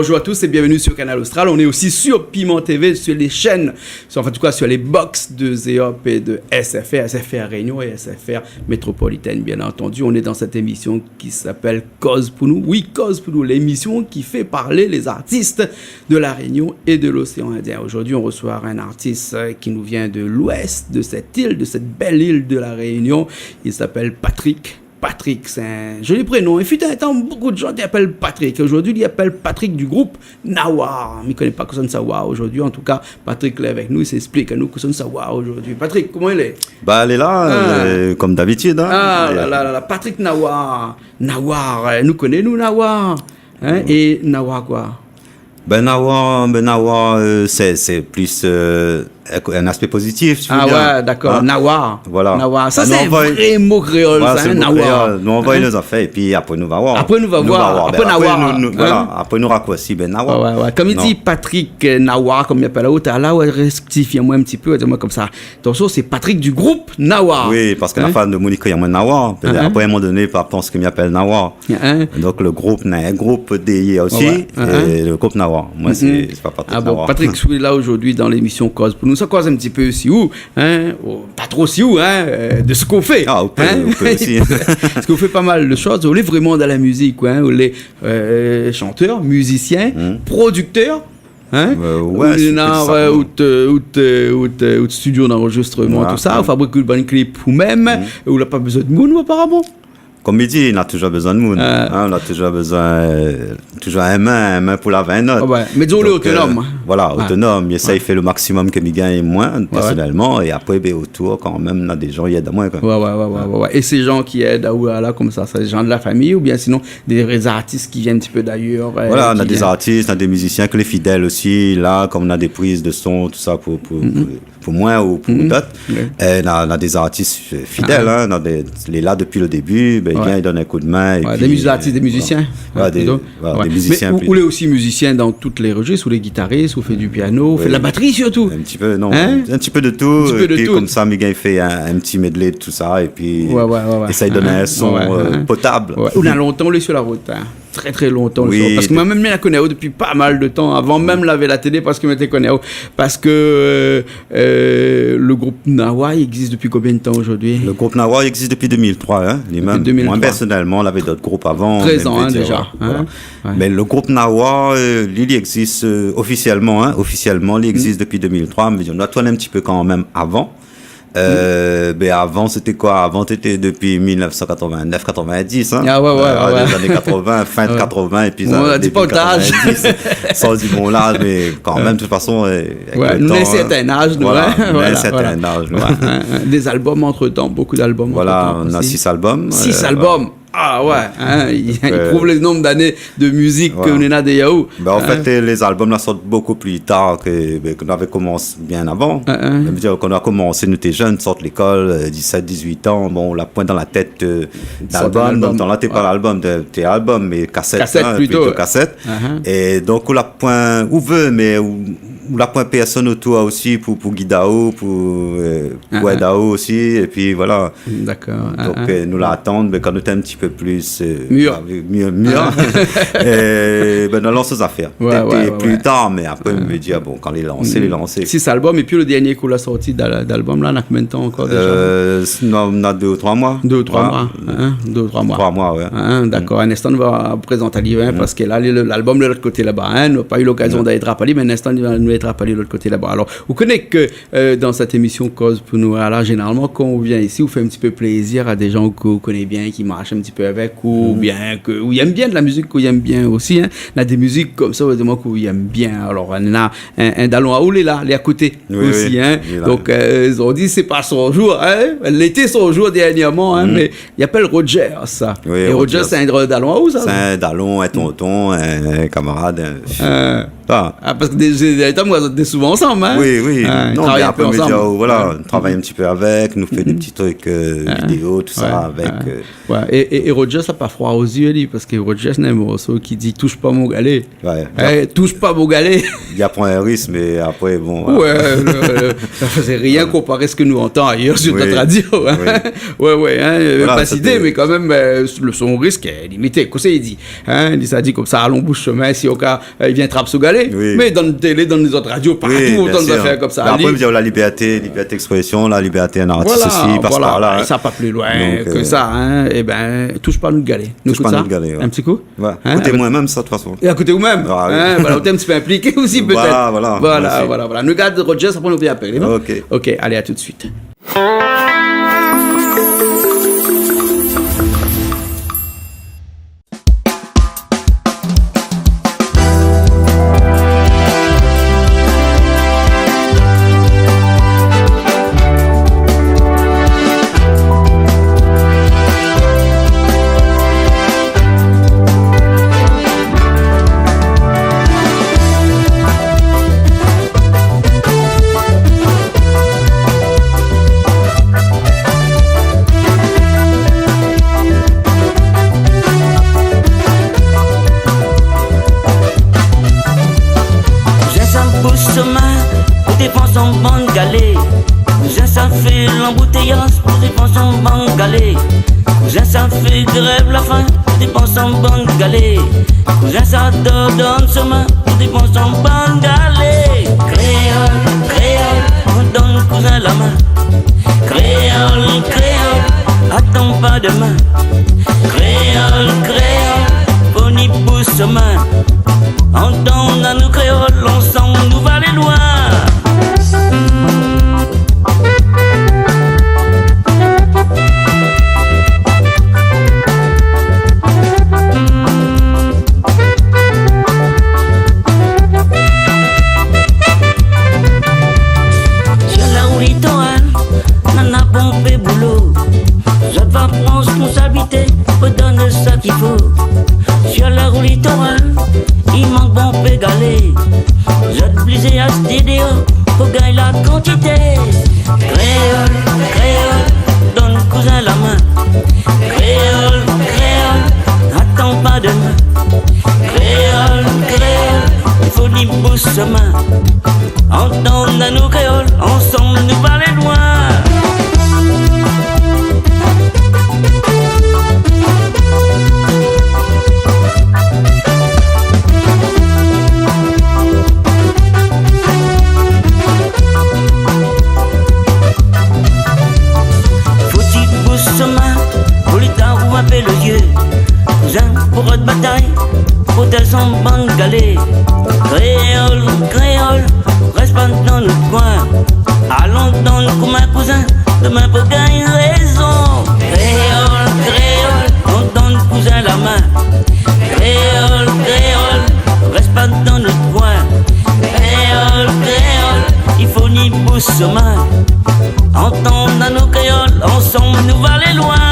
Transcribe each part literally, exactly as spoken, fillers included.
Bonjour à tous et bienvenue sur Kanal Austral. On est aussi sur Piment T V, sur les chaînes, sur, enfin, en tout cas, sur les box de Zeop et de S F R, S F R Réunion et S F R Métropolitaine, bien entendu. On est dans cette émission qui s'appelle Koz pou nou. Oui, Koz pou nou, l'émission qui fait parler les artistes de La Réunion et de l'océan Indien. Aujourd'hui, on reçoit un artiste, euh, qui nous vient de l'ouest de cette île, de cette belle île de La Réunion. Il s'appelle Patrick. Patrick, c'est un joli prénom. Il fut un temps, beaucoup de gens t'appellent Patrick. Aujourd'hui, ils appellent Patrick du groupe Nawar. Mi koné pa kosa sa i lé aujourd'hui. En tout cas, Patrick lé avèk nou, li sa ésplik anou kosa sa i lé aujourd'hui. Patrick, koman i lé ? Ba, lé la, Ah. euh, konm dabitid, hein. Ah, la, la, la, la, Patrick Nawar. Nawar, euh, nou koné, nou, Nawar. Hein ? Mm. É Nawar koi ? Ben, Nawar, ben, Nawar, euh, sé, sé plis, euh, in aspé pozitif, si ou vé bien. Ah ouais, d'accord. Hein ? Nawar. Voilà. Nawar. Sa, sé in vré mo kréol, sa, in nawar. Voilà, sé in mo kréol. Nou anvoy nout zafèr, épi apré, nou va voir. Apré, nou va voir. Apré, nou va voir. Apré, ben, Nawar, nou, nou, hein ? Voilà. Apré, nou rakoursi, ben, Nawar. Ouais, ouais, ouais. Konm i di Patrick, euh, Nawar, konm i apèl aou, la, ou rèktifié amoin in ti pé, ou di amoin konmsa. Atansion, sé Patrick du group Nawar. Oui, parske la fanm de Monique, i di amoin Nawar. Pétèt apré, a in moman doné, pa pans ke mi apèl Nawar. Hein ? Donk, le group, na in group dèrièr osi, Ouais, ouais. É le group Nawar. Moin, sé, sé pa Patrick Nawar. Ah bon, Patrick, si ou lé la aujourd'hui dan lémisyon Koz pou nou, sa koz in ti pé si ou, hein, ou, pa tro si ou, hein, euh, de sak ou fé. Ah, ou pé, hein ? Ou pé osi. Parske ou fé pa mal de shoz, ou lé vréman dan la mizik, koi, hein, ou lé, euh, shantèr, mizisien, prodiktèr, hein ? Euh, ouais, sé plis sa, euh, ou té, ou té, ou té, ou té studio d'anrozistreman, tousa, ou fabrik out bann klip ou mèm, ou la pa bézoin de moun, ou, aparaman. Konm mi di, na touzour bézoin de moun. Hein, na touzour bézoin, euh, touzour in min, in min pou lav in ot. Ah ouais, mé dizon, ou lé otonom, hein. Donk, euh, voilà, otonom. Mi éséy fé le maksimòm ke mi gingn, moin, pèrsonèlman, é apré, ben, otour, kanmèm, na dé jan i èd amoin, koi. Ouais, ouais, ouais, ouais, ouais. É sé jan ki èd aou la, konmsa, sé dé jan de la famiy oubien sinon dé zartis ki vien in ti pé dayèr, euh, Voilà, na dé zartis, na dé mizisien ke lé fidèl osi, la, konm na dé priz de son, tousa, pou, pou, pou, pou moin ou pou dot. Ouais. Euh, na, na dé zartis, euh, fidèl, hein, na dé, lé la dopi le débi, ben, i vien, i donn in kou d'min, épi, dé miz-, euh, zartis, dé mizisien, voilà. Voilà, dé, plito. Voilà, dé mizisien plito. Mé ou, ou lé osi mizisien dan tout lé rejis, ou lé gitarist, ou fé du piano, ou fé de la batri sirtou. Oui. In ti pé, non, in ti pé de tout, épi konmsa, mi gingn fé in, in ti medley de tousa, épi éséy donn in son, euh, potab. Ouais. Ou na lontan ou lé sur la rout, hein. Trè, trè lontan, le son. Oui. Parske moin mèm, mi la koné aou dopi pa mal de tan, avan mèm lavé la télé, parske moin té koné aou. Parske, euh, euh, le group Nawar, i égzis dopi konbien de tan zordi ? Le group Nawar i égzis dopi deux mille trois, hein, li mèm. Dopi deux mille trois. Moin, pèrsonèlman, lavé dot group avan, mèm, hein, déza, voilà. Trèz an, hein, déza. Mé le group Nawar, euh, li, li égzis, euh, ofisièlman, hein, ofisièlman, li égzis dopi deux mille trois, mé nou la tourn in ti pé kanmèm avan. Euh, ben, avan, sété koi ? Avan, sété dopi mil nèf san katrovin-nèf, katrovin-dis, hein. Ah ouais, ouais, ouais. Euh, lé zané katrovin, fin de katrovin, épi débu katrovin-dis. San di mon laz, mé kanmèm, de tout fason, euh, avèk le tan, nou na in sèrtin laz, nou, hein. Voilà, nou na in sèrtin laz, nou. Ouais, hein, hein. Dé albom antretan, bonpé d'albom antretan osi. Voilà, nou na sis albom, euh, voilà. Sis albom. Ah ouais, hein, i prouv le nonb d'ané de mizik ke nou néna dèrièr nou. Ben, an fèt, euh, lé albom la sort bonpé pli tar ke, ben, ke nou lavé komans bien avan. Mèm dir, kan nou la komansé, nou té jenn, sort lékol, euh, disèt, dizuit an, bon, ou la poin dan la tèt, euh, d'albom. Sort in albom. Dan tan la, té pa albom, té, té albom, mé kasèt, plito kasèt. É donk, ou la poin, ou vé, mé ou, ou la poin pèrsone otour osi pou, pou gid aou, pou, euh, pou èd aou osi, épi voilà. Dakor. Donk, euh, nou la atann, ben, kan nou té in ti pé pli, euh, mir. Mir, mir. É, ben, nou la lans zafèr. Ouais, ouais, ouais. Té pli tar, mé apré, mi di, ah bon, kan lé lansé, lé lansé. Sis albom, épi le dèrnié ke ou la sorti d'al-, d'albom la, na konbien de tan ankor déza ? Euh, s-, non, na dé ou troi moi. Dé ou troi moi, hein, dé ou troi moi. Troi moi, ouais. Hein, dakor. In instan, nou va prézant ali, hein, parske la, le, l'albom de lot koté laba, hein, nou la pa u lokazion d'alé trap ali, mé in instan, nou va, nou va trap ali lot koté laba. Alor, ou koné ke Euh, dan sèt émisyon Koz pou nou, alor, zénéralman, kan ou vien isi, ou fé in ti pé plézir a dé jan ke ou koné bien, ki marsh in ti pé avèk ou, oubien ke, ou i èm bien de la mizik, ou i èm bien osi, hein. Na dé mizik konmsa, ou di amoin ke ou i èm bien. Alor, nou na in, in dalon aou, lé la, lé a koté osi, hein. Oui, oui, lé la. Donk, euh, zordi, sé pa son jour, hein. Lété son jour dèrnièrman, hein, mé i apèl Roger, sa. Oui, Roger. É Roger, sé in dalon aou, sa ? Sé in dalon, in tonton, in kamarad, in Ah. Ah, parske dé, dé, dé tan, moin, nou té souvan ansanm, in. Oui, oui. In, nou travay in pé ansanm. Non, mé apré, mi di, oh, voilà, nou travay in ti pé avèk, nou fé dé ti trik, euh, vidéo, tousa, avèk, euh, ouais. É, é, é Rogers la pa froi o zié, li, parske Rogers néna in morso ki di, toush pa mon galé. Ouais. Eh, toush pa mon galé. Li la pran in risk, mé apré, bon, voilà. Ouais, le, le, sa, sé rien konparé sak nou antann ayèr sur nout radio, in. Oui. Ouais, ouais, in, euh, pa sité, mé kan mèm, euh, le, son risk lé limité. Kosa li di, in, li sa di konmsa, alon boush shomin, si oka, euh, li vien trap son galé. Oui. Mé dan télé, dan lézot radio, partou, oui, bien sûr. Mé apré, li di, oh, la liberté, liberté d'expression, la liberté, in artis osi, i pas par la, in. Voilà, voilà. É sa pa pli loin ke sa, in. Donc, euh, ébin, toush pa nout galé. Toush pa nout galé, ouais. Nou ékout sa ? In ti kou ? Ouais. In, koté avèk moin mèm, sa, de tout fason. É a koté ou mèm. Ah, oui. In, voilà, ou té in ti pé inpliké osi, pétèt. Voilà, voilà. Voilà, voilà. Nou gard Rogers, apré nou vien apèl, non ? Ok. Ok, alé, a tout de suite. Kouzin sa boush shomin pou défans son bann galé. Kouzin sa fé lanboutéyaz pou défans son bann galé. Kouzin sa fé grèv la fin pou défans son bann galé. Kouzin sa dor dan shomin pou défans son bann galé. Kréol, kréol, donn kouzin la min. Kréol, kréol, atann pa domin. Kréol, kréol, fo ni boush shomin. Antann anou kréol, ansanm nou va alé loin. Sur la route Littoral, nana bonpé boulo. Zot va pran responsabilité pou donn sak i fo. Sur la route Littoral, i mank bonpé galé. Zot oblizé ashté déor pou gingn la kantité. Kréol, kréol, donn kouzin la min. Kréol, kréol, atann pa domin. Kréol, kréol, i fo ni boush shomin. Antann anou kréol, ansanm nou va alé loin. Fo ti boush shomin, pou li ta rouv in pé le zié. Kouzin, pou rod batay, protèz son bann galé. Kréol, kréol, rès pa dan nout koin. Alon donn kou min kouzin, domin pou gingn rézon. Kréol, kréol, antann kouzin la min. Kréol, kréol, rès pa dan nout koin. Kréol, kréol, i fo ni boush shomin. Antann anou kréol, ansanm nou va alé loin.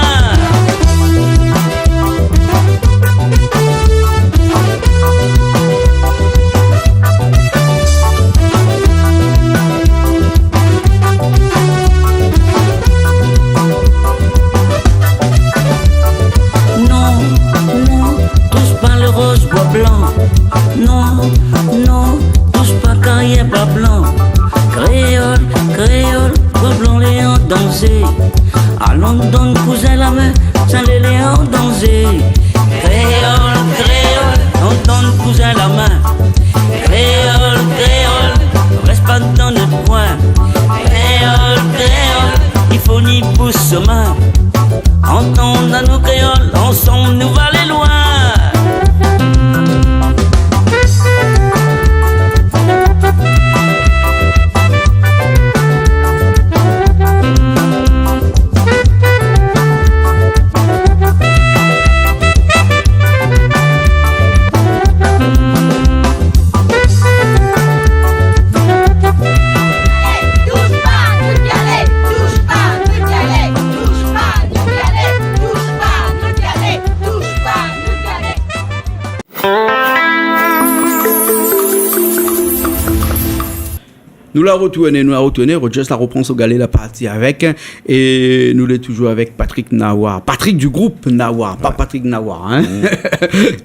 Non, non, toush pa le roz boi blan. Non, non, toush pa karièr boi blan. Kréol, kréol, boi blan lé an danzé. Alon donn kouzin la min, sa lé, lé an danzé. Kréol, kréol, antann kouzin la min. Kréol, kréol, rès pa dan nout koin. Kréol, kréol, i fo ni boush shomin. Antann anou kréol, ansanm nou va alé loin. Nou la retourné, nou la retourné. Rogers la repran son galé, la parti avèk. É nou lé toujour avèk Patrick Nawar. Patrick du group Nawar, pa Patrick Nawar, hein.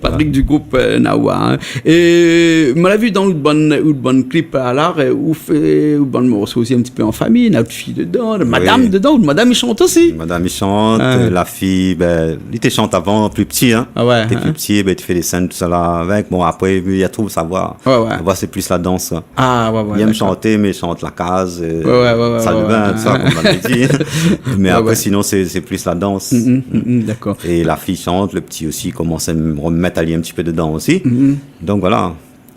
Patrick du group, euh, Nawar, hein. É moin la vi dan out bann, out bann clip, la, la, euh, ou fé out bann morso osi in ti pé an famiy, na out fiy dedan, madam dedan, out madam i shant osi. Madam i shant, euh, la fiy, bin, li té shant avan, pli pti, hein. Ah ouais, hein. Té pli pti, bin, té fé dé sèn, tousala avèk. Bon, apré, li la trouv sa voi. Ouais, ouais. Sa voi, sé plis la dans, hein. Ah, ouais, ouais, dakor. Li yèm shanté, mé shant la kaz, euh, sal de bin, tousa, konm nou la di. Mé apré, sinon, sé, sé plis la dans. Mm, mm, mm, mm, dakor. É la fiy i shant, le pti osi i komans a remèt ali in ti pé dedan osi. Mm, mm. Donk, voilà.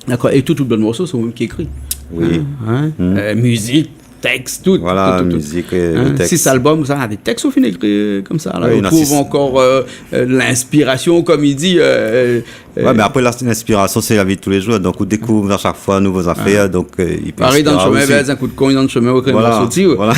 Dakor. É tout, tout bann morso, sé ou mèm ki ékri. Oui. Hein, hein. Mm. Euh, mizik, tèks, tout, tout, tout. Voilà, mizik, euh, le tèks. Sis album, sa, dé tèks ou fine ékri, euh, konmsa, la. Oui, ou trouv ankor, euh, euh, linspirasion, konm i di, euh, euh, Ouais, mé apré, la, linspirasion, sé la vi de tou lé jour. Donk, ou dékouv a shak foi nouvo zafèr. Donk, euh, i pé inspir aou osi. Ou ariv dan le shomin, bin, in kou de kong dan le shomin, ou ékri in morso dsi, ouais. Voilà.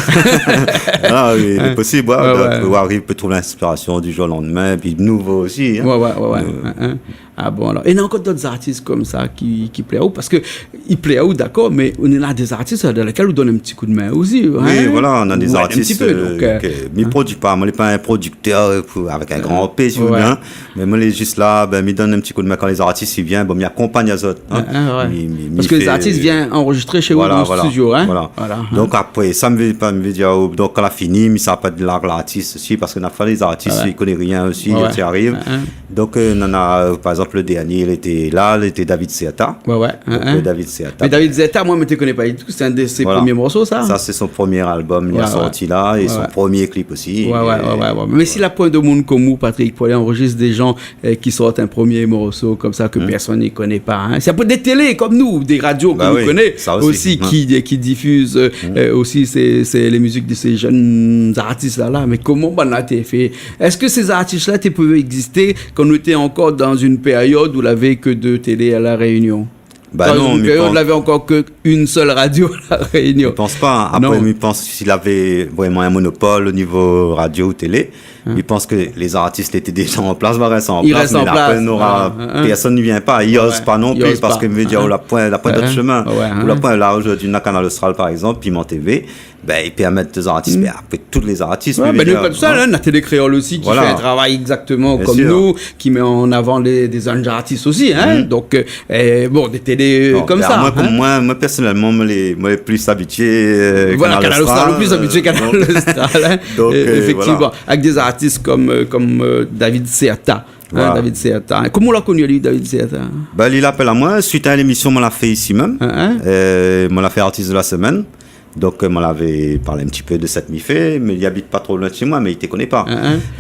Voilà, oui, lé posib, ouais. Ouais, ouais. Donk, ou ariv, pé trouv linspirasion du jour o landmin, épi nouvo osi, hein. Ouais, ouais, ouais, ouais. Euh. Hein, hein. Ah bon, alor. É néna ankor dot zartis konmsa ki, ki plé aou, parske i plé aou, dakor, mé néna dé zartis dan lékèl ou donn in ti kou de min osi, hein. Oui, voilà, néna dé zartis, euh, ke mi produi pa. Moin lé pa in produktèr, euh, pou, avèk in gran P, si ou vé bien. Mé moin lé zis la, bin, mi donn in ti kou de min kan lé zartis i vien, bon, mi akonpagn azot, hein. Ah, ah, ouais. Mi, mi, mi fé... Parske lé zartis i vien anrozistré shé ou dan le studio, hein. Voilà, voilà. Donk apré sa, mi vé pa, mi vé dir, oh, donk kan la fini, mi sa pa di larg lartis osi, parske na foi lé zartis i koné rien osi, i ariv. Ah, ah. Donk, euh, nana, euh, par égzanp, le dernié, lété la, lété David Serta. Ouais, ouais. Donk, euh, David Serta. Mé David Serta, moin, mi té koné pa ditou, sé in de sé promié morso, sa. Sa, sé son promié album, li la sorti la, é son promié clip osi. Ouais, ouais, ouais, ouais. Mé si la poin de moun konm ou, Patrick, pou alé anrozistr dé jan, euh, ki sort in promié morso konmsa ke pèrsone i koné pa, hein. Sé apré dé télé konm nou, dé radio ke nou koné osi, ki, ki difiz, euh, euh, osi sé, sé lé mizik de sé jenn zartis la, la. Mé koman banna té fé ? Èske sé zartis la té pouvé égzisté kan nou té ankor dan in périod ousa lavé ke dé télé La Rényon ? Ba non, mi pans... Kan in périod lavé ankor ke in sèl radio La Rényon. Mi pans pa. Apré, mi pans si lavé vréman in monopol o nivo radio ou télé, mi pans ke lé zartis lété déza an plas, va rès an plas, mé apré, nora pèrsone i vien pa, i oz pa non pli, parske, mi vé dir, ou la poin, la poin dot shomin. Ou la poin, la, zordi, na Kanal Austral, par égzanp, Piment TV, bin, i pèrmèt dé zartis, bin, apré, tout lé zartis, mé nou lé pa tousèl, hein, na Télé Kréol osi ki fé in travay égzaktoman konm nou, ki mèt an avan lé, dé jenn zartis osi, hein. Donk, euh, bon, dé télé konmsa, hein. Moin, pèrsonèlman, moin lé, moin lé plis abitié, euh, Kanal Austral, le plis abitié Kanal Austral, hein. Donk, euh, éfèktivman, avèk dé zartis konm, euh, konm, euh, David Serta. Hein, David Serta. Koman ou la koni ali, David Serta ? Ba, li la apèl amoin suit a in émision moin la fé isi mèm. Euh, moin la fé Artiste de la semaine. Donk, euh, moin lavé parl in ti pé de sak mi fé, mé li abit pa tro loin de shé moin, mé li té koné pa.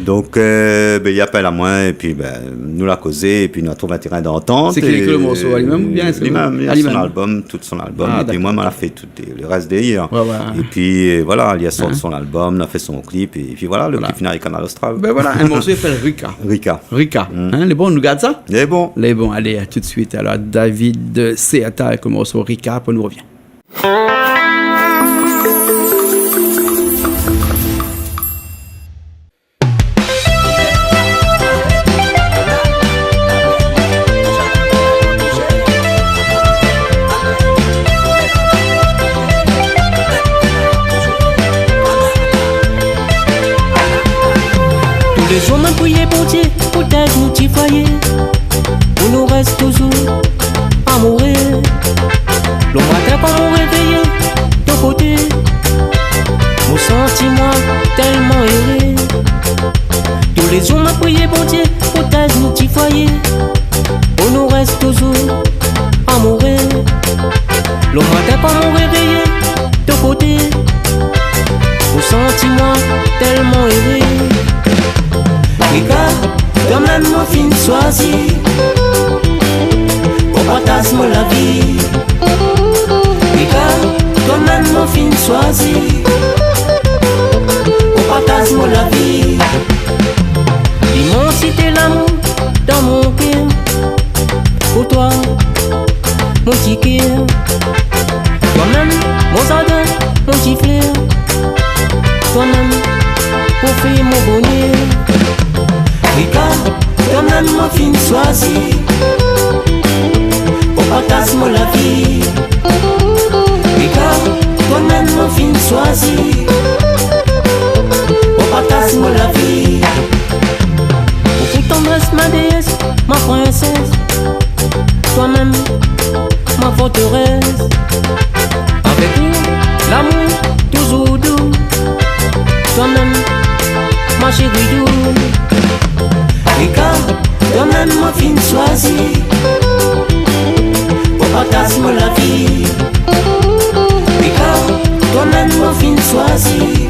Donk, euh, bin, li la apèl amoin, épi, bin, nou la kozé, épi nou la trouv in térin dantant. Sé li ki ékri le morso ali mèm, oubien sé li mèm, li na son album, tout son album, épi moin, moin la fé tout le rès dèrièr. Ouais, ouais. Épi, euh, voilà, li la sort son album, nou la fé son clip, épi voilà, le clip fini avèk Kanal Austral. Bin voilà, in morso i apèl Rika. Rika. Rika. Hein, lé bon, nou gard sa ? Lé bon. Lé bon, alé, a tout de suit. Alor, David Serta avèk le morso Rika, apré nou rovien. Tou lé zour, moin priyé Bondié pou tèt nou ti foiyé, pou nou rès touzour amouré. Le matin, kan moin révéyé de koté, moin santi moin tèlman éré. Tou lé zour, moin priyé Bondié pou tèt nou ti foiyé, pou nou rès touzour amouré. Le matin, kan moin révéyé de koté, moin santi moin tèlman éré. Rika, toi mèm moin fine shoizi pou partaz mon lavi. Rika, toi mèm moin fine shoizi pou partaz mon lavi. Limonsité lamour dan mon kèr, pou toi, mon ti kèr. Toi mèm, mon zardin, mon ti flèr. Toi mèm, pou fé mon bonèr. Rika, toi mèm moin fine shoizi pou partaz mon lavi. Rika, Mo fine shwazi pou partaze mon lavi. Pou tandrès, ma déyès, ma prinsès, twa mèm, ma forterès. Avèk ou, lamour toujour dou. Twa mèm, ma shéri dou. Rika, twa mèm mo fine shwazi pou partaze mon lavi. Rika, twa mèm mo fine shwazi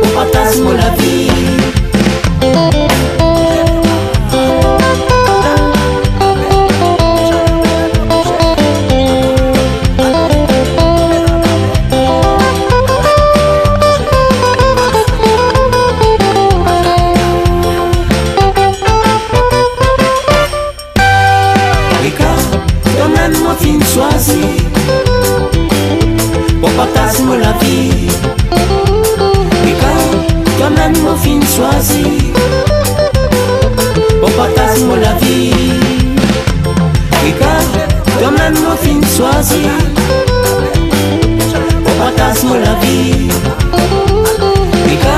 pou partaze mon lavi. Rika, twa mèm mo fine shwazi pou partaze mon lavi. Rika, twa mèm mo fine shwazi pou partaze mon lavi. Rika, twa mèm mo fine shwazi pou partaze mon lavi. Rika,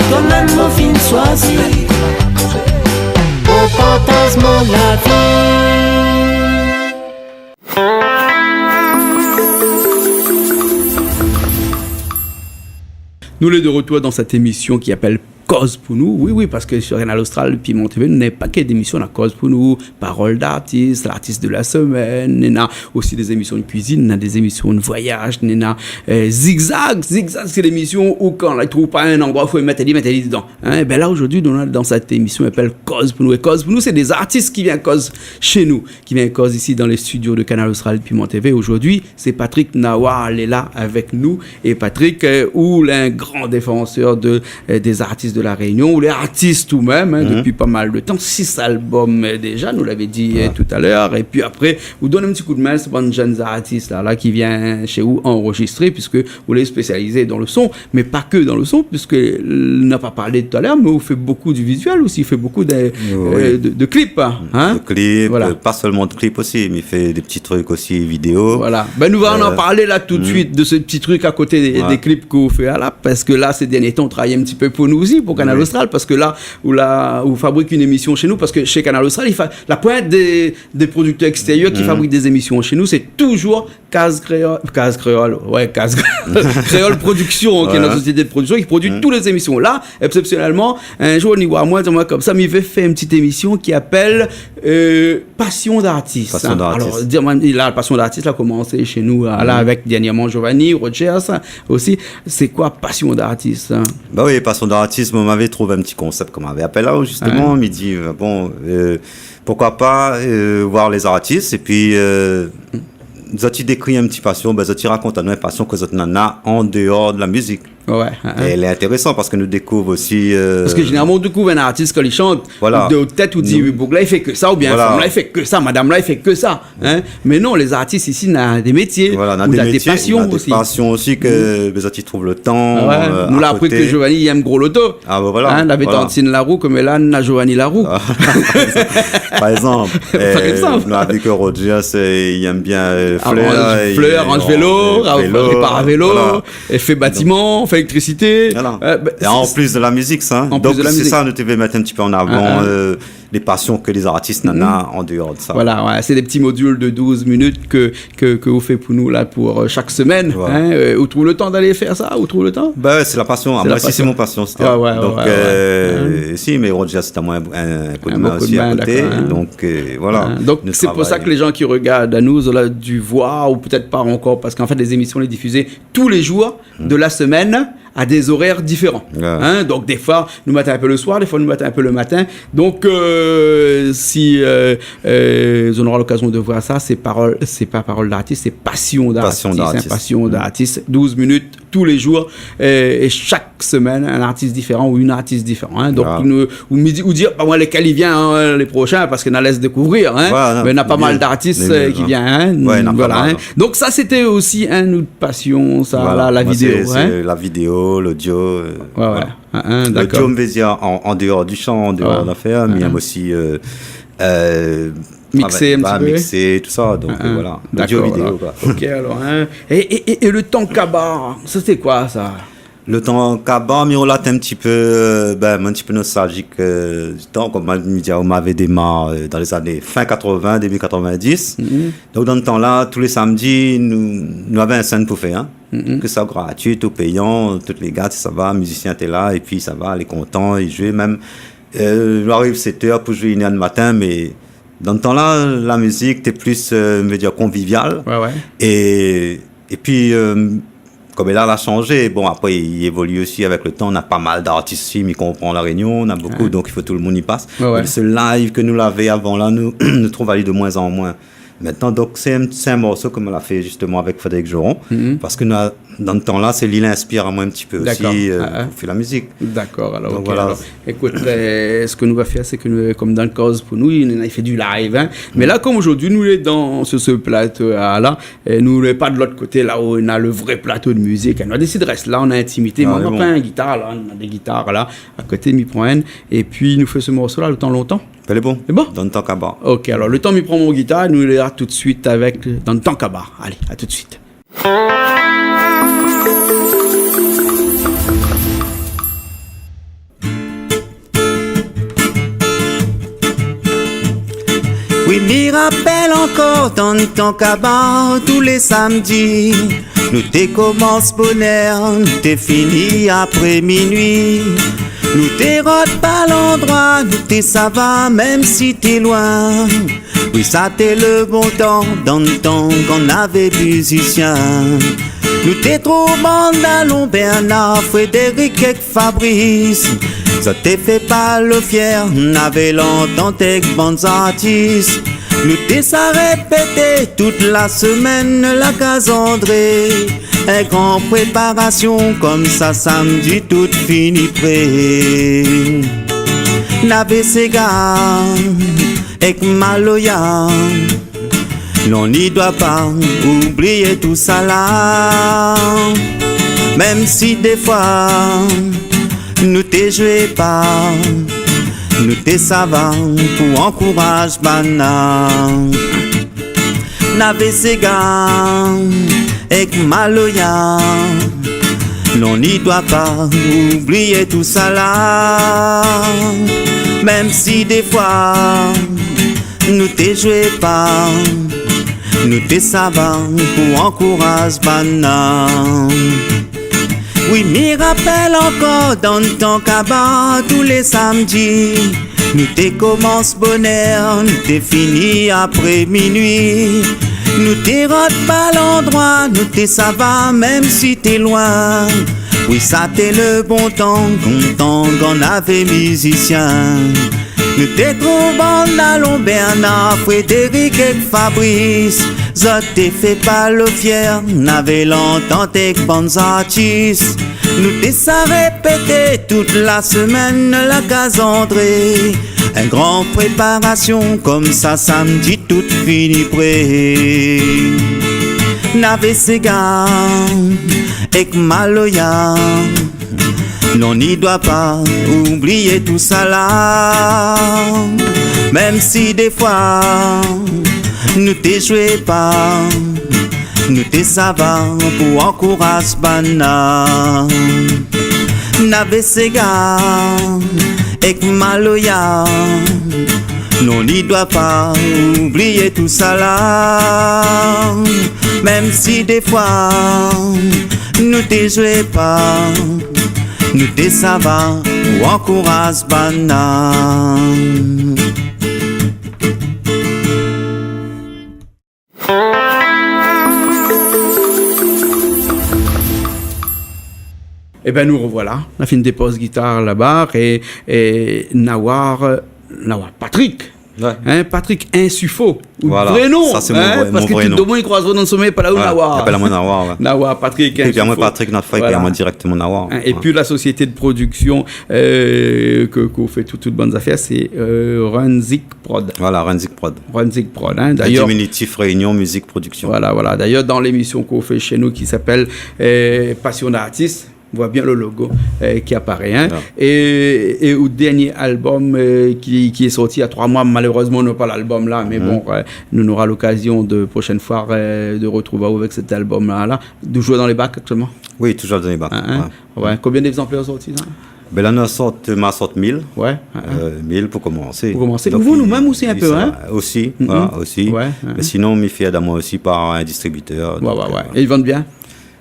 twa mèm mo fine shwazi pou partaze mon lavi. Nou lé de retour dan sèt émisyon ki apèl Koz pou nou. Oui, oui, parske sur Kanal Austral, Piment TV, nou néna pa ke d'émisyon, néna Koz pou nou, Parole d'artiste, l'artiste de la semaine, néna osi dé zémisyon de kuizine, néna dé zémisyon de voyaz, néna, euh, Zigzag. Zigzag, sé lémisyon ousa kan la, i trouv pa in landrwa, fo mèt ali, mèt ali dedan. Hein, ben la, zordi, nou lé dan sèt émisyon i apèl Koz pou nou. É Koz pou nou, sé dé zartis ki vien koz shé nou, ki vien koz isi dan lé studio de Kanal Austral Piment TV. Zordi, sé Patrick Nawar, lé la avèk nou. É Patrick, euh, ou lé in gran défansèr de, euh, dé zartis de La Rényon, ou lé artis ou mèm, hein, dopi pa mal de tan, sis album, euh, déza, nou lavé di, euh, talèr. Épi apré, ou donn in ti kou d'min, sé bann jenn zartis la, la ki vien shé ou anrozistré, piske ou lé spésializé dan le son, mé pa ke dan le son, piske, euh, nou la pa parlé talèr, mé ou fé bokou de vizuèl osi, ou fé bokou de, euh, de, de klip, hein. De klip, euh, pa sèlman de klip osi, mé i fé dé ti trik osi vidéo. Voilà. Ben, nou va an parl la tout de suit de se ti trik a koté dé, dé klip ke ou fé la, parske la, sé dèrnié tan, ou travay in ti pé pou nou osi, pou Kanal Austral, parske la, ou la, ou fabrik in émisyon shé nou, parske shé Kanal Austral, i fa la point dé, dé prodiktèr ékstérièr ki fabrik dé zémisyon shé nou, sé toujour Kaz Kréol, Kaz Kréol, ouais, Kaz Kréol Production, ki lé in sosiété de prodiksyon ki produi tout lé zémisyon. La, èksépsionèlman, in zour, ni oir amoin, di amoin konmsa, mi vé fé in ti émisyon ki apèl, euh, Passion d'artiste, hein. Passion d'artiste. Alor, di amoin, la, Passion d'artiste la komansé shé nou, euh, la, avèk dèrnièrman Giovanni, Rogers, hein, osi. Sé koi Passion d'artiste, hein ? Ba oui, Passion d'artiste, moin, mi lavé trouv in ti konsèp, koman mi apèl la, zistoman, mi di, euh, bon, euh, poukoi pa, euh, oir lé zartis, épi, euh, zot i dékri in ti pasion, ben, zot i rakont anou in pasion ke zot néna an déor de la mizik. Ouais, hein. É lé intérésan parske nou dékouv osi, euh, parske zénéralman, ou dékouv in artis kan li shant, ou di, ou di, oui, boug la, i fé ke sa, oubien fanm la, i fé ke sa, madam la, i fé ke sa, hein. Mé non, lé zartis isi, néna dé métié, néna dé pasion osi. Voilà, néna dé métié, néna dé pasion osi ke, ben, zot i trouv le tan, euh, a koté. Nou la apri ke Giovanni i èm gro loto. Ah, ben voilà. Hein, lavé Tantine Larou, koméla néna Giovanni Larou. Par égzanp, nou la vi ke Rogers, euh, i èm bien, euh, flèr, ranz vélo, répar vélo, é fé batiman, fé éléktrisité. Voilà. Euh, ben, é an plis de la mizik, sa, hein. Donk sé sa, nou té vé mèt in ti pé an avan, euh, lé pasion ke lé zartis néna an déor de sa. Voilà, ouais, sé dé ti modil de douz minit ke ke, ke ou fé pou nou la pou, euh, shak semèn, hein, euh, ou trouv le tan d'alé fé sa, ou trouv le tan ? Ben, sé la pasion. Sé la pasion. Amoin osi, sé mon pasion, sé... Ouais, ouais, ouais. Donk, euh, si, mé Rogers, sé amoin in kou d'min osi a koté. In kou d'min, dakor, hein. Donk, euh, voilà. Hein, donk sé pou sa ke lé jan ki rogard anou, zot la di oir, ou pétèt pa ankor, parske an fèt, lé zémisyon lé difizé tou lé zour de la semèn, à des horaires différents. Ouais. Hein, donk, défoi, nou mèt in pé le soir, défoi, nou mèt in pé le matin. Donk, euh, si, euh, euh, zot nora lokazion de oir sa, sé parol, sé pa Parole d'artiste, sé Passion d'artiste, hein, Passion d'artiste, douz minit tou lé zour, euh, é shak semèn, in artis diféran ou in artis diféran, hein. Donk, nou, ou mi di, ou di, ah, ouais, lékèl i vien, hein, le proshin, parske nou la lès dékouvrir, hein. Voilà, mé néna pa mal d'artis, euh, ki vien, hein. Ouais, néna pa mal, hein. Donk sa, sété osi in ot pasion, sa, la, la vidéo, hein. Voilà, moin sé, sé la vidéo, l'audio, euh, voilà. Ouais, ouais. Hein, hein, dakor. L'audio, mi vé dir, an, an déor du shan, an déor de lafèr, mé i èm osi, euh, euh, Mixé in ti pé. Mixé, tousa, donk, voilà. Dakor, vidéo, koi. OK, alor, in. É, é, é, é le Tan Kabar, sa sété koi, sa ? Le Tan Kabar, mi relat in ti pé, bin, in ti pé nostalzik, du tan, konm mi di aou, ma lavé démar dan lé zané fin katrovin, débu katrovin-dis. Donk, dan le tan-la, tou lé samdi, nou, nou lavé in sèn pou fé, in. Ke sa gratui ou péyan, tout lé gars té sava, mizisien té la, épi sava, lé kontan, i zoué mèm, nou ariv sèt èr pou zoué inn èr du matin, mé dan le tan-la, la mizik té plis, mi vé dir, konvivial. Oué, oué. É, épi, konm la, la shanzé. Bon, apré, i évolié osi avèk le tan. Na pa mal d'artis osi, mi konpran, La Rényon, na bonpé, donk i fo tout le moun i pas. Oué, oué. Mé se live ke nou lavé avan la, nou, nou trouv ali de moin an moin. Mintnan, donk, sé in, sé in morso ke moin la fé zistoman avèk Frédéric Joron, parske nou la, dan le tan-la, sé li la inspir amoin in ti pé osi, pou fé la mizik. Dakor, alor, OK, voilà. Alor, ékout, sak nou va fé, sé ke nou, konm dan le koz pou nou, nou la fé du live, in. Mé la, konm zordi nou lé dan se, se plato-la, nou lé pa de lot koté, la ousa néna le vré plato de mizik, in. Nou la désid rès la, an intimité. Moin, moin la pa in gitar la, nou na dé gitar la, a koté, mi pran inn, épi nou fé se morso-la, Le Tan lontan. Lé bon. Lé bon ? Dan le Tan Kabar. OK, alor, le tan mi pran mon gitar, nou lé la tout de suit avèk, dan le Tan Kabar. Alé, a tout de suit. Oui, mi rapèl ankor dan le Tan Kabar, tou lé samdi, nou té komans bonèr, nou té fini apré minui. Nou té rod pa landroi, nou té sava, mèm si té loin. Oui, sa té le bon tan, dan le tan kan navé mizisien. Nou té trouv bann dalon, Bernard, Frédéric èk Fabrice. Zot té fé pa lo fièr, navé lantant èk bann zartis. Nou té sa répété tout la semèn, la kaz André. In gran préparasion, konmsa samdi tout fini pré. Navé séga èk maloya. Non, ni doi pa oublié tousala. Mèm si défoi nou té zoué pa, nou té sava pou ankouraz banna. Navé séga èk maloya. Non, ni doi pa oublié tousala. Mèm si défoi nou té zoué pa, nou té sava pou ankouraz banna. Oui, mi rapèl ankor dan le Tan Kabar, tou lé samdi, nou té komans bonèr, nou té fini apré minui. Nou té rod pa landroi, nou té sava, mèm si té loin. Oui, sa té le bon tan, bon tan kan navé mizisien. Nou té trouv bann dalon, Bernard, Frédéric èk Fabrice. Zot té fé pa lo fièr, navé lantant èk bann zartis. Nou té sa répété tout la semèn, la kaz André. In gran préparasion, konmsa samdi tout fini pré. Navé séga èk maloya. Non, ni doi pa oublié tousala. Mèm si défoi nou té zoué pa, nou té sava pou ankouraz banna. Navé séga èk maloya. Non, ni doi pa oublié tousala. Mèm si défoi nou té zoué pa, nou té sava pou ankouraz banna. Ében, nou rovoila. Nou la fine dépoz gitar laba é, é Nawar, Nawar Patrick. Oué. In, Patrick Insufo, out vré non, sa sé mon vré non. Parske tout domoun i kroiz aou dan somèy, pa la ou Nawar. Oué, i apèl amoin Nawar, oué. Nawar Patrick Insufo. Épi amoin Patrick, nout fami, i apèl amoin dirèkteman Nawar. In, épi la sosiété de prodiksion, ke, ke ou fé tout, tout bann zafèr, sé Runzik Prod. Voilà, Runzik Prod. Runzik Prod, in. Dayèr, diminutif Réunion Musique Production. Voilà, voilà. Dayèr, dan lémision k'ou fé shé nou ki apèl Passion d'artiste, On voit bien le logo, euh, qui apparaît, hein. Ouais. Et, et out dernier album, euh, qui, qui est sorti il y a trois mois, malheureusement, on n'a pas l'album là, mais bon, euh, nous, on aura l'occasion de prochaine fois, euh, de retrouver avec cet album-là, là. Toujours dans les bacs actuellement ? Oui, toujours dans les bacs, hein, hein. Ouais. Konbien d'exemplaires sortis, là ? Ben la, nou la sort, ma sort mil. Ouais, hein, hein. Euh, mil pou komansé. Pou komansé. Donk, pou vou, nou mèm osi in pé, hein. Osi, voilà, osi. Ouais, hein. Mé sinon, mi fé èd amoin osi par in distribitèr, donk, euh, voilà. Et ils vendent bien ?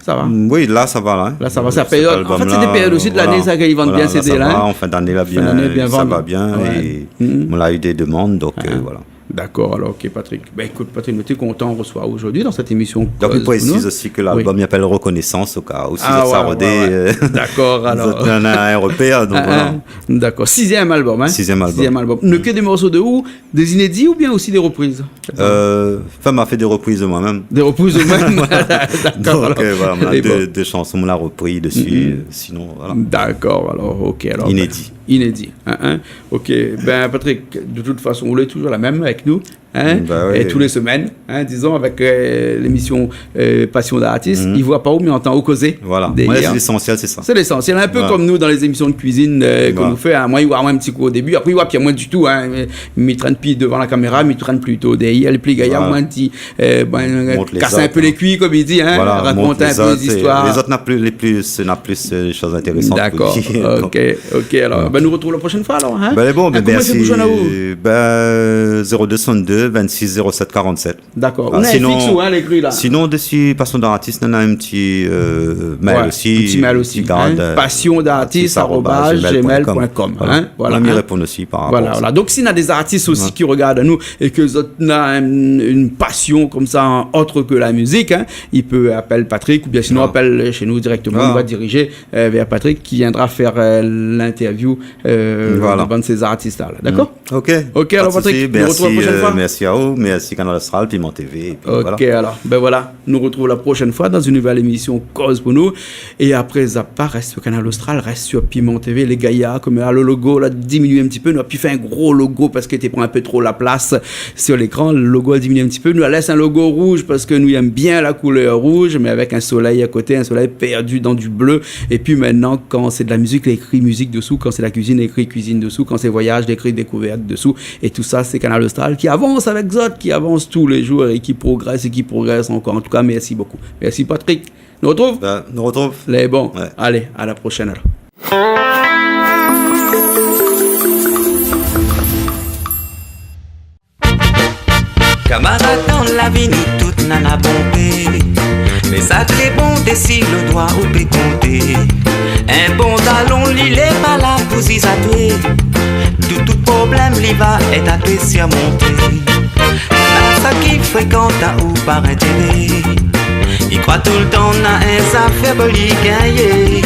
Ça va ? Mm, oui, la, sa va, la, hein. La, sa va, sa périod. An fèt, sé dé périod osi de lané, sa, ki vann bien, sé dé la, hein. Voilà, sa va, an fin d'ané, la, bien, sa va bien, é nou la u dé demann, donk, euh, voilà. Fin d'ané, bien vann. Ouais. Mm. D'accord, alors, OK, Patrick. Ben, écoute, Patrick, nou té kontan resevoir aou zordi dan sèt émisyon Koz pou nou. Donk, mi présiz osi ke lalbom i apèl Reconnaissance, au cas où, si zot sa rodé, euh, zot néna in repèr, donk voilà. D'accord. Sixième album, hein ? Sixième album. Sixième album. Néna ke dé morso de ou, des inédits oubien osi des reprises ? Euh, anfin, ma fé dé repriz de moin mèm. Des reprises de moin mèm. D'accord, alors. Donk, euh, voilà, néna dé, dé shanson, ma la repri dsi, euh, sinon, voilà. D'accord, alors, OK, alors. Inédit. Inédit, hein, hein. OK, ben, Patrick, de toute façon, ou lé toujours la mèm avèk nou, hein, toutes les semaines, hein, disons, avec, euh, l'émission euh, Passion d'artiste, i voi pa ou, mé i antann aou kozé. Voilà. Moin, sé lésansièl, sé sa. Sé lésansièl. In pé konm nou dan lé zémisyon de kuizine, euh, ke nou fé, hein. Moin, i voi amoin in ti kou o débi, apré, i voi pi amoin ditou, hein. Mi, mi trène pi dovan la kaméra, mi trène plito dèrièr, lé pli gayar, moin, di, euh, ben, kas in pé lé kui, konm i di, hein. Voilà, rakont in pé zot, euh, zistoir. Lézot na pli, lé pli, na plis, euh, shoz intérésan pou dir. D'accord. OK, OK, alors. Ben, nou retrouv la proshèn foi, alors, hein. Ben, lé bon, ben, koman i fé pou joinn aou ? Hein, koman i fé pou joinn aou ? Ben, zéro deux soixante-deux vingt-six zéro sept quarante-sept. D'accord. Voilà, sinon, ou na in fixe ou, hein, lékri la. Sinon, dsi Passion d'artiste, néna in ti, euh, mail osi, in ti mail osi, hein. Passion d'artiste arobase gmail point com, hein. Voilà, mi réponn osi par rapor a sa. Voilà. Donk, si néna dé zartis osi ki rogard anou é ke zot néna in, in pasion konmsa, ot ke la mizik, hein, i pé apèl Patrick oubien sinon apèl shé nou dirèkteman, nou va dirizé, euh, vèr Patrick ki viendra fé, euh, l'interview, euh, de bann sé zartis la. D'accord ? OK. OK, alors, Patrick, nou retrouv la proshèn foi. Pa de sousi, mèrsi, euh, mèrsi aou, mèrsi Kanal Austral, Piment TV, épi voilà. OK, alors, ben voilà, nou retrouv la proshèn foi dan in nouvèl émisyon Koz pou nou. É apré, zapp pa, rès su Kanal Austral, rès su Piment TV. Lé gayar, konm la, le logo la diminié in ti pé, nou la pi fé in gro logo parske té pran in pé tro la plas su lékran. Le logo la diminié in ti pé. Nou la lès in logo rouz parske nou èm bien la koulèr rouz, mé avèk in solèy a koté, in solèy pèrdi dan du bleu. Épi mintnan, kan sé de la mizik, lé ékri mizik desou, kan sé la kuizine, lé ékri kuizine desou, kan sé voyaz, lé ékri dékouvèrt desou. É tousa, sé Kanal Austral ki avans avèk zot, ki avans tou lé zour é ki progrès é ki progrès ankor. An tou ka, mèrsi bokou. Mèrsi, Patrick. Nou retrouv ? Ben, nou retrouv. Lé bon. Ouais. Alé, à la prochaine, alors. Kamarad, dan la vi nou tout nana bonpé. Mé sak lé bon, dési lo doi ou pé konté. In bon dalon, li lé pa la pou zizatoué. Tout, tout problèm, li va èd atoué sirmonté. Na sak i frékant aou par intéré. I kroi toultan na in zafèr pou li gingné.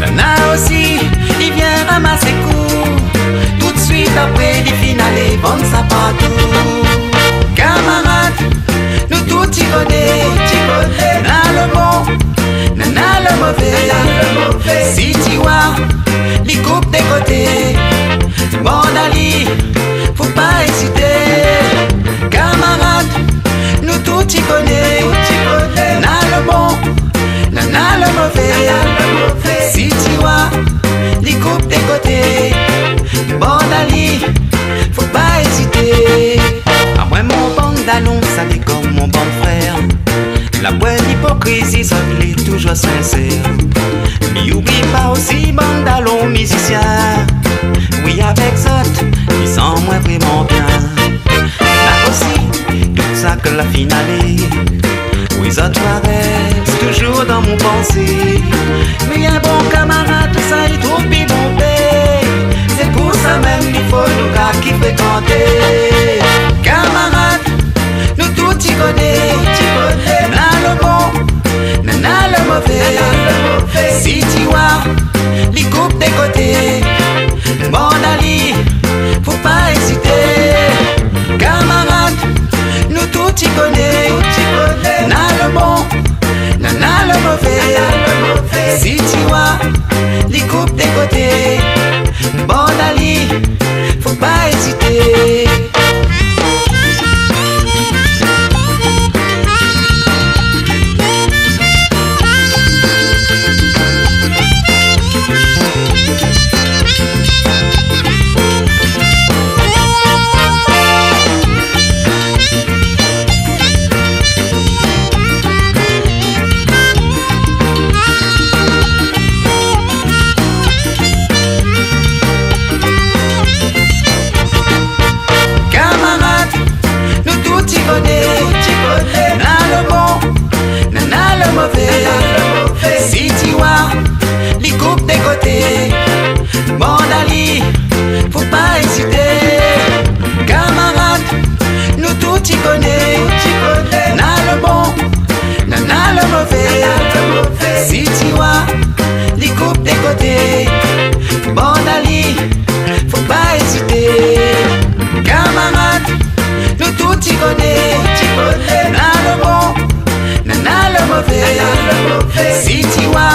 Nana osi, i vien ramasé kou. Tout suit apré, li fine alé vann sa partou. Kamarad, nou tout i koné, tout i koné. Na lo bon, na, na lo mové. Si ti oi, li koup dé koté. Mord ali, fo pa ézité. Kamarad, nou tout i koné, tout i koné. Na lo bon, na, na lo mové. Si ti oi, li koup dé koté. Mord ali, fo pa ézité. Amoin, mon bann dalon, sa lé konm mon bann frèr. La poin ipokrizi, zot lé touzour sinsèr. Mi oubli pa osi bann dalon mizisien. Oui, avèk zot, mi san amoin vréman bien. Na osi tout sak la fine alé. Oui, zot va rès touzour dan mon pansé. Mi in bon kamarad, sa i trouv pi bonpé. Sé pou sa mèm i fo nou gard ki frékanté. Kamarad, nou tout i koné, tout i koné. Na lo bon, na, na lo mové. Si ti oi, li koup dé koté. Mord ali, fo pa ézité. Kamarad, nou tout i koné, tout i koné. Na lo bon, na, na lo mové. Si ti oi, li koup dé koté. Mord ali, fo pa ézité. Si ti wa